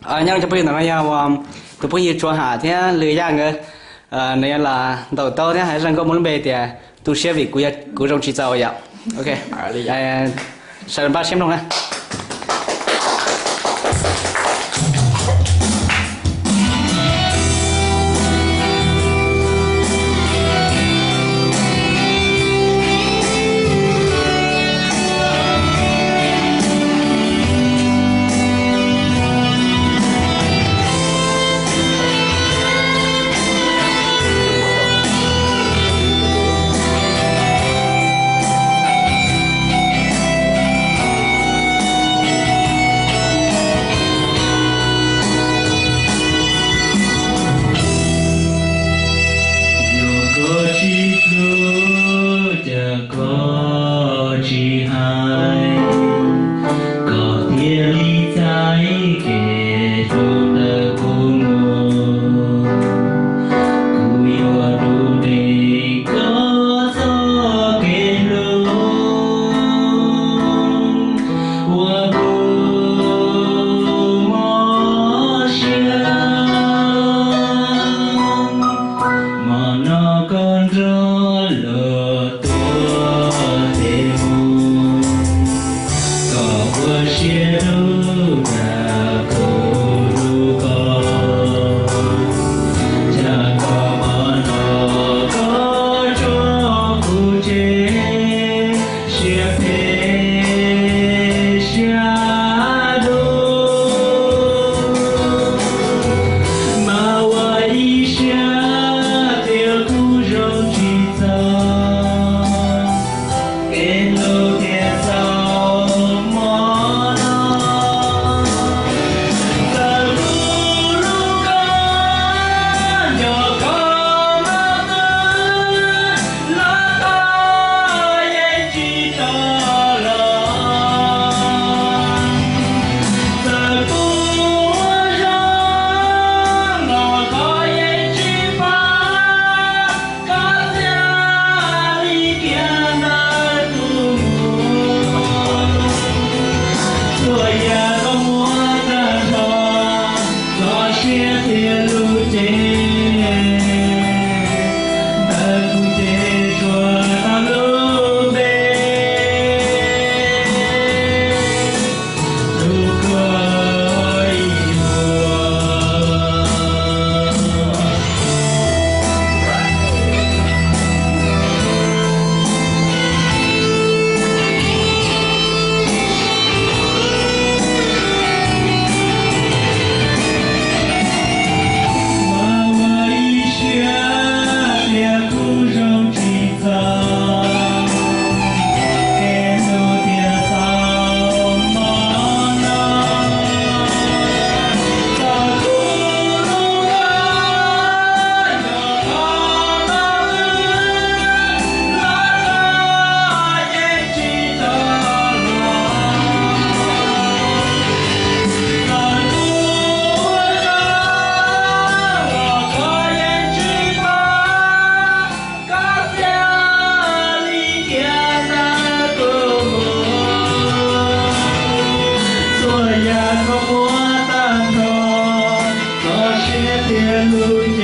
Nyob zoo cov phooj ywg, ntawm no yog tus phooj ywg Tsua Ham thiab Lwm Yaj nkawd. Nws yog los ntaus taub thiab hais zaj nkauj muaj lub npe tias Tu Siab Vim Kuv Zoo Tsis Txaus yom. Ok, sawv daws npaj siab mloog na. Yog koj tsis hlub, cas koj tsis hais, koj thiaj li txais kev hlub ntawm kuv mus. Kuv yuav rub nres koj txoj kev hlub uas kuv mob siab. Hmo no koj nrog luag tuaj tes mus, koj ua siab dub dag kuv hlub koj, cas koj hmo no koj tso kuv tseg, siab phem siab dub. Mas ua ib siab tias kuv zoo tsis txaus, kev hlub thiaj txaus hmo no. Txawm kuv hlub koj, nco koj mog twg, los koj yeej tsis tau los. Txawm kuv ua zoo los koj yeej tsis pab, koj thiaj li khiav ntawm kuv mus. Txhua yam koj muab tag nrho, koj siab thiab lub cev, ntawm kuv ces tsuas tau lub npe hlub koj ib hua. Mas ua ib siab tias kuv zoo tsis txaus, kev hlub thiaj txaus hmo no. Txawm kuv hlub koj, nco koj mog twg, los koj yeej tsis tau los. Txawm kuv ua zoo los koj yeej tsis pab, koj thiaj li khiav ntawm kuv mus. Txhua yam koj muab tag nrho, koj siab thiab lub